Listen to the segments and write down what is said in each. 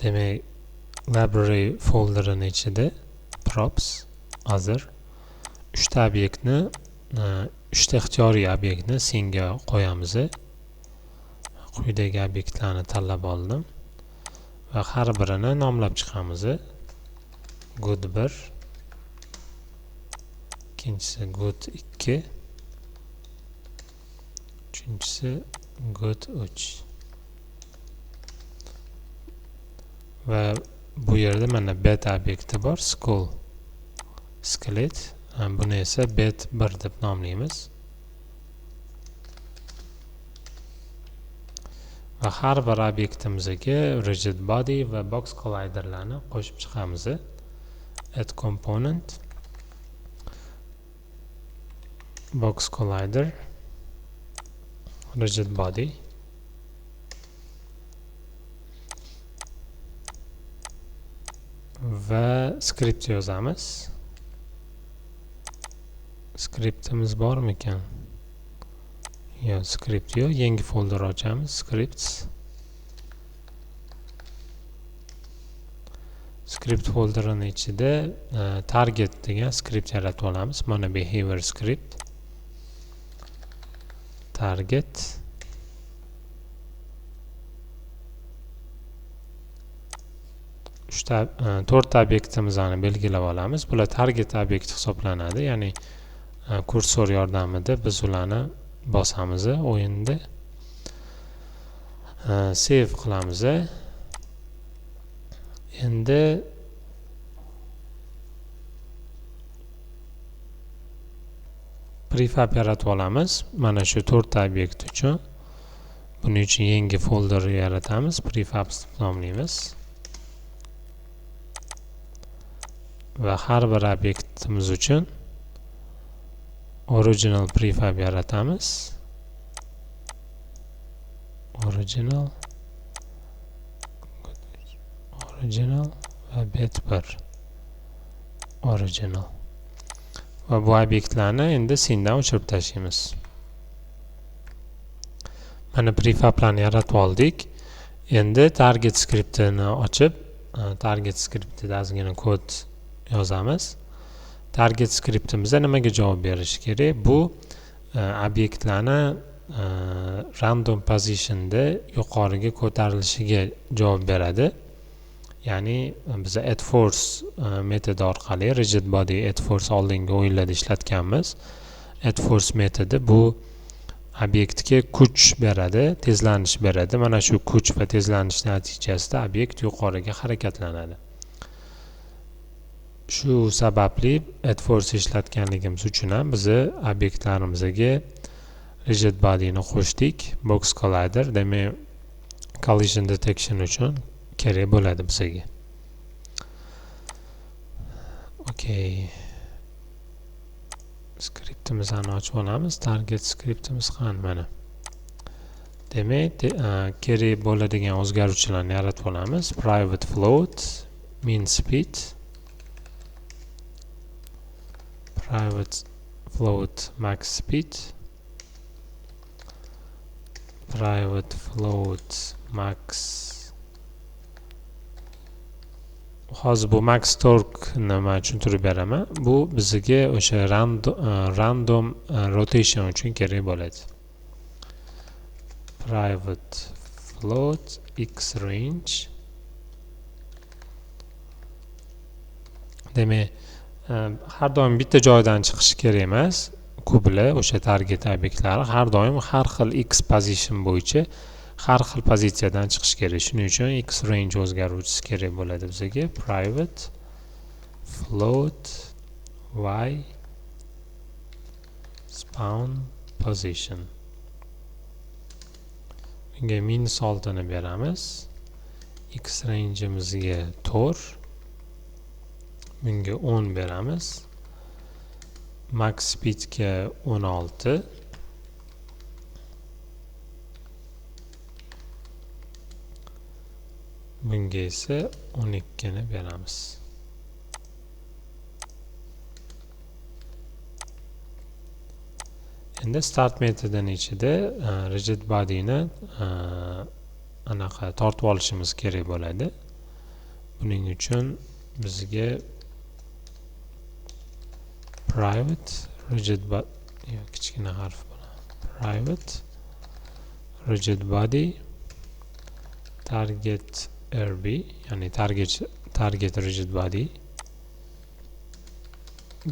Demak, library folderini ichida props other 3 ta obyektni, 3 ta ixtiyoriy obyektni senga qo'yamiz. Quyidagi obyektlarni tanlab oldim va har birini nomlab chiqamiz. Good 1, ikkinchisi good 2, uchinchisi good 3. Va bu yerda mana beta obyekti bor, skull skelet. Buni esa bet 1 deb nomlaymiz. Va har bir obyektimizga rigid body va box colliderlarni qo'shib chiqamiz. Add component box collider rigid body. Va script yozamiz. Skriptimiz bormikan? Yo'q, script yo'q. Yangi folder ochamiz. Scripts. Script folderini ichida target degan script yaratib olamiz. Mana behavior script. Target. Uchta, to'rtta obyektimizni belgilab olamiz. Bular target obyekt hisoblanadi. Ya'ni kursor yordamida biz ularni bosamiz o'yinda. Save qilamiz. Endi prefab yaratib olamiz. Mana shu to'rtta obyekt uchun. Buning uchun yangi folder yaratamiz. Prefabs deb nomlaymiz. Va har bir obyektimiz uchun original prefab yaratamiz. Original, original va bet 1 original. Va bu obyektlarni endi sendan o'chirib tashlaymiz. Mana prefablarni yaratib oldik. Endi target skriptini ochib, target skriptida ozgina kod yozamiz. Target skriptimizda nimaga javob berishi kerak? Bu obyektlarni random positionda yuqoriga ko'tarilishiga javob beradi. Ya'ni biz add force metodi orqali rigid body add force oldingi o'yinlarda ishlatganmiz. Add force metodi bu obyektga kuch beradi, tezlanish beradi. Mana shu kuch va tezlanish natijasida obyekt yuqoriga harakatlanadi. Shu sababli add force ishlatganligimiz uchun ham biz obyektlarimizga rigid bodyni qo'shdik. Box collider, demak collision detection uchun kerak bo'ladi bizga. Okay. Skriptimizni ochib olamiz. Target skriptimiz qani mana. Demak, kerak bo'ladigan o'zgaruvchilarni yaratib olamiz. Private float min speed, private float max speed, private float max. Hozir bu max torque nima tushuntirib beraman. Bu bizga o'sha random rotation uchun kerak bo'ladi. Private float x range. Demak, har doim bitta joydan chiqishi kerak emas. Kublar, o'sha target obyektlari har doim har xil x position bo'yicha har xil pozitsiyadan chiqish kerak. Shuning uchun x range o'zgaruvchisi kerak bo'ladi bizga. Private float y spawn position. Bunga minus oltini beramiz. X range'imizga 4, bunga 10 beramiz. Max speedga 16. Bunga esa 12 ni beramiz. Endi start metodining ichida rigid bodyni anaqa tortib olishimiz kerak bo'ladi. Buning uchun bizga private rigid body, kichkina harf bilan private rigid body target rb, ya'ni target rigid body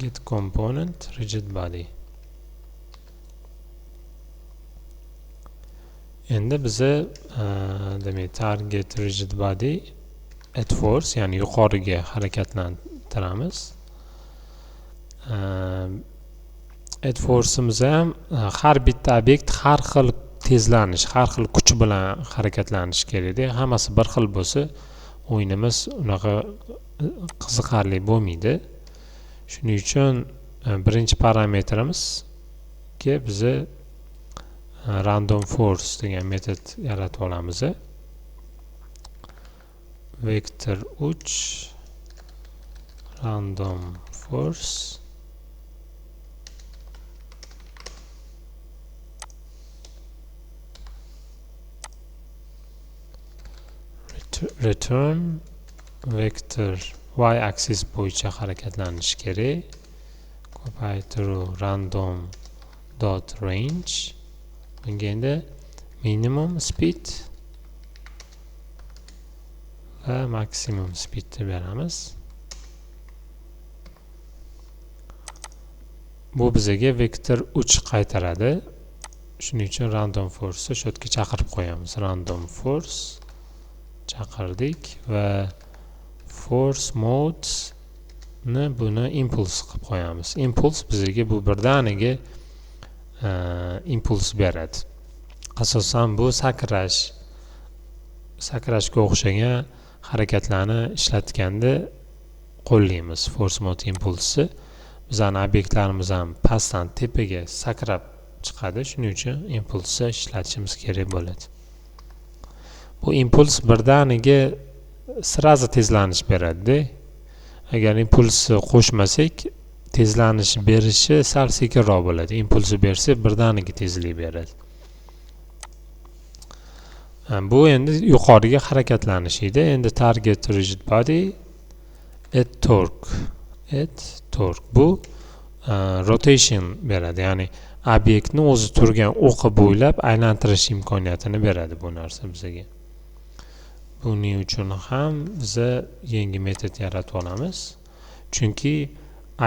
get component rigid body. Endi biza demak target rigid body at force, ya'ni yuqoriga harakatlantiramiz. At force'imiz ham har bitta obyekt har xil tezlanish, har xil kuch bilan harakatlanishi kerakda. Hammasi bir xil bo'lsa, o'yinimiz unaqa qiziqarli bo'lmaydi. Shuning uchun birinchi parametrimizga biza random force degan metod yaratib olamiz. Vector 3 random force return vector y axis bo'yicha harakatlanishi kerak. Ko'paytiruv random dot range. Bunga endi minimum speed va maksimum speedni beramiz. Bu bizga vektor 3 qaytaradi. Shuning uchun random force'ni shu yerga chaqirib qo'yamiz. Random force chaqirdik va force mode ni buni impulse qilib qo'yamiz. Impulse bizga bu birdaniga impuls beradi. Asosan bu sakrashga o'xshagan harakatlarni ishlatganda qo'llaymiz force mode impulsni. Bizning obyektlarimiz ham pastdan tepaga sakrab chiqadi. Shuning uchun impulsni ishlatishimiz kerak bo'ladi. Bu impuls birdaniga sразу tezlanish beradi-da. Agar impulsni qo'shmasak, tezlanish berishi sal sekinroq bo'ladi. Impulsni bersa birdaniga tezlik beradi. Bu endi yuqoriga harakatlanish edi. Endi target rigid body at torque, at torque. Bu rotation beradi, ya'ni obyektni o'zi turgan o'qi bo'ylab aylantirish imkoniyatini beradi bu narsa bizga. Buning uchun ham biza yangi metod yaratib olamiz. Chunki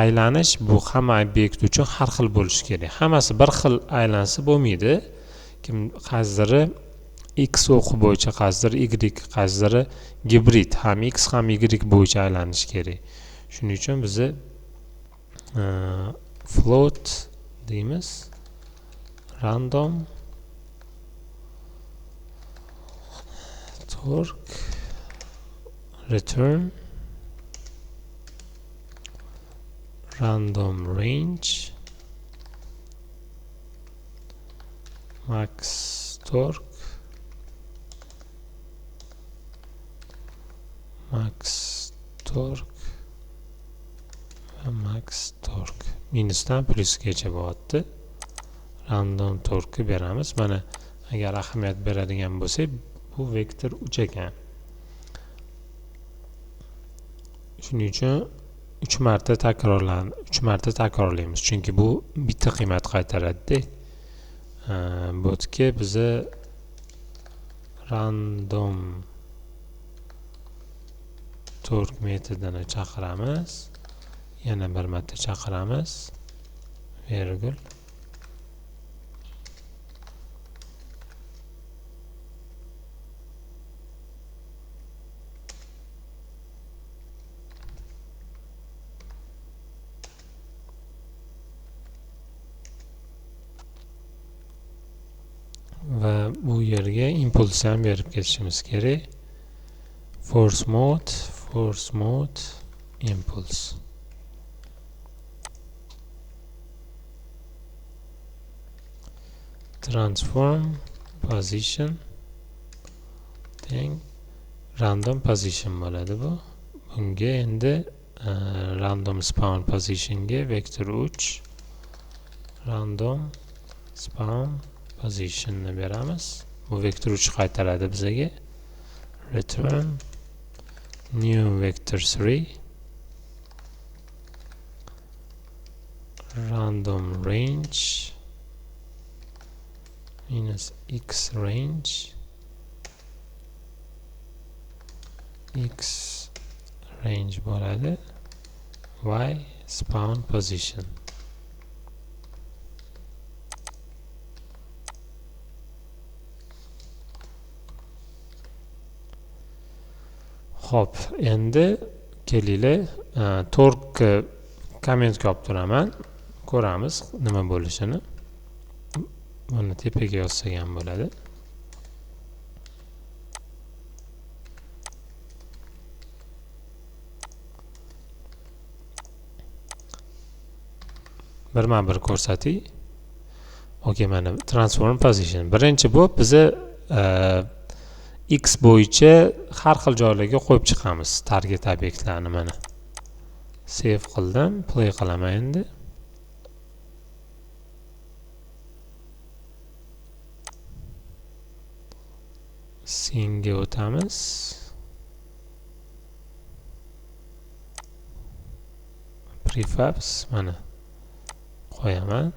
aylanish bu hamma obyekt uchun har xil bo'lishi kerak. Hammasi bir xil aylansa bo'lmaydi. Kim qaysidiri x o'qi bo'yicha, qaysidiri y, qaysidiri gibrid, ham x ham y bo'yicha aylanishi kerak. Shuning uchun biz float deymiz, random torque return random range max torque max torque va max torque minusdan plyusgacha bo'lyapti. Random torque beramiz. Mana agar ahamiyat beradigan bo'lsak, bu vektor 3 ekan. Shuning uchun 3 marta takrorlan, 3 marta takrorlaymiz, chunki bu bitta qiymat qaytaradi-da. Bu yerga biza random torque metodini chaqiramiz. Yana bir marta chaqiramiz. Virgul. Va bu yerga impuls ham berib ketishimiz kerak. Force mode, force mode, impulse. Transform position teng random position bo'ladi bu. Bunga endi random spawn positionga vektor 3 random spawn positionni beramiz. Bu vektor 3 qaytaradi bizga. Return New vector 3 random range minus x range x range bo'ladi, y spawn position. Xo'p, endi kelinglar, torque kommentga olib turaman. Ko'ramiz nima bo'lishini. Buni tepaga yozsak ham bo'ladi. Birma-bir ko'rsatay. Okey, mana transform position. Birinchi bu bizni x bo'yicha har xil joylarga qo'yib chiqamiz target obyektlarni. Mana save qildim, play qilaman endi. Scene'ga o'tamiz. Prefabs mana qo'yaman.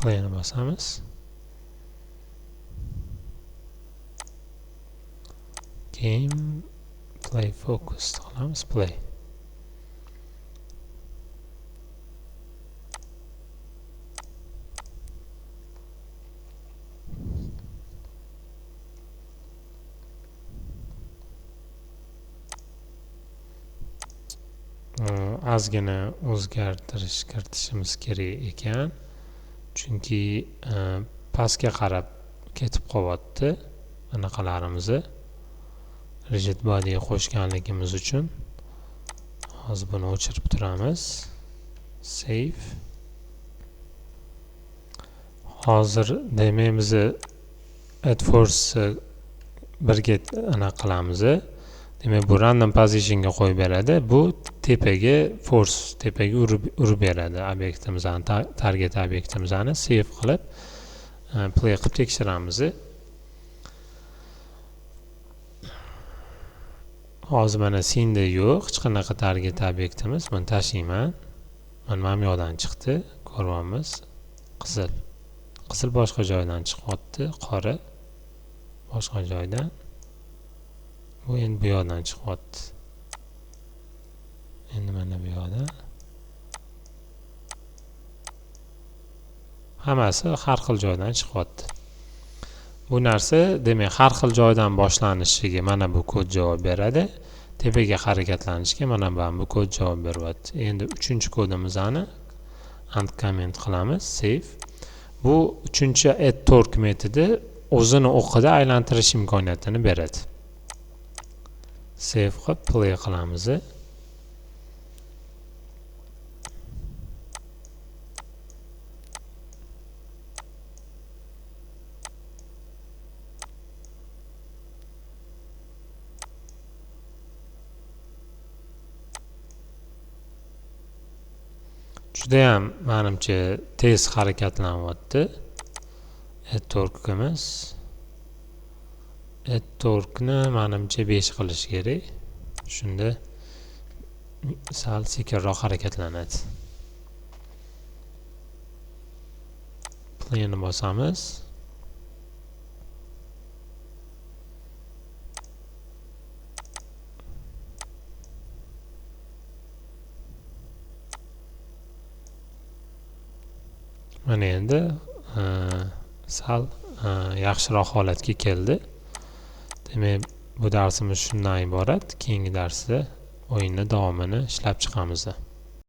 Play'ni bosamiz. Game play focus qilamiz, play. Ozgina o'zgartirish kiritishimiz kerak ekan, chunki pastga qarab ketib qolyapti anaqalarimizni rigid bodyga qo'shganligimiz uchun. Hozir buni o'chirib turamiz. Save. Hozir demak biz add force birga anaqa qilamiz. Demak bu random positionga qo'yib beradi. Bu tepaga force, tepaga urib beradi obyektimizni, target obyektimizni save qilib, play qilib tekshiramiz. Hozir mana senda yo'q hech qanaqa target obyektimiz. Buni tashlayman. Mana bu yoqdan chiqdi, ko'ryapmiz. Qizil. Qizil boshqa joydan chiqyapti, qora boshqa joydan. Bu endi bu yoqdan chiqyapti. Endi mana bu yoqdan. Hammasi har xil joydan chiqyapti. Bu narsa demak har xil joydan boshlanishiga mana bu kod javob beradi. Tepaga harakatlanishga mana bu kod javob beryapti. Endi uchinchi kodimizni uncomment qilamiz, save. Bu uchinchi add torque metodi o'zini o'qida aylantirish imkoniyatini beradi. Save qilib play qilamiz. Judayam menimcha tez harakatlanyapti. Add torque'imiz. Add torque'ni menimcha 5 qilish kerak. Shunda sal sekinroq harakatlanadi. Play'ni bosamiz. Mana endi sal yaxshiroq holatga keldi. Demak, bu darsimiz shundan iborat. Keyingi darsda o'yinni davomini ishlab chiqamiz.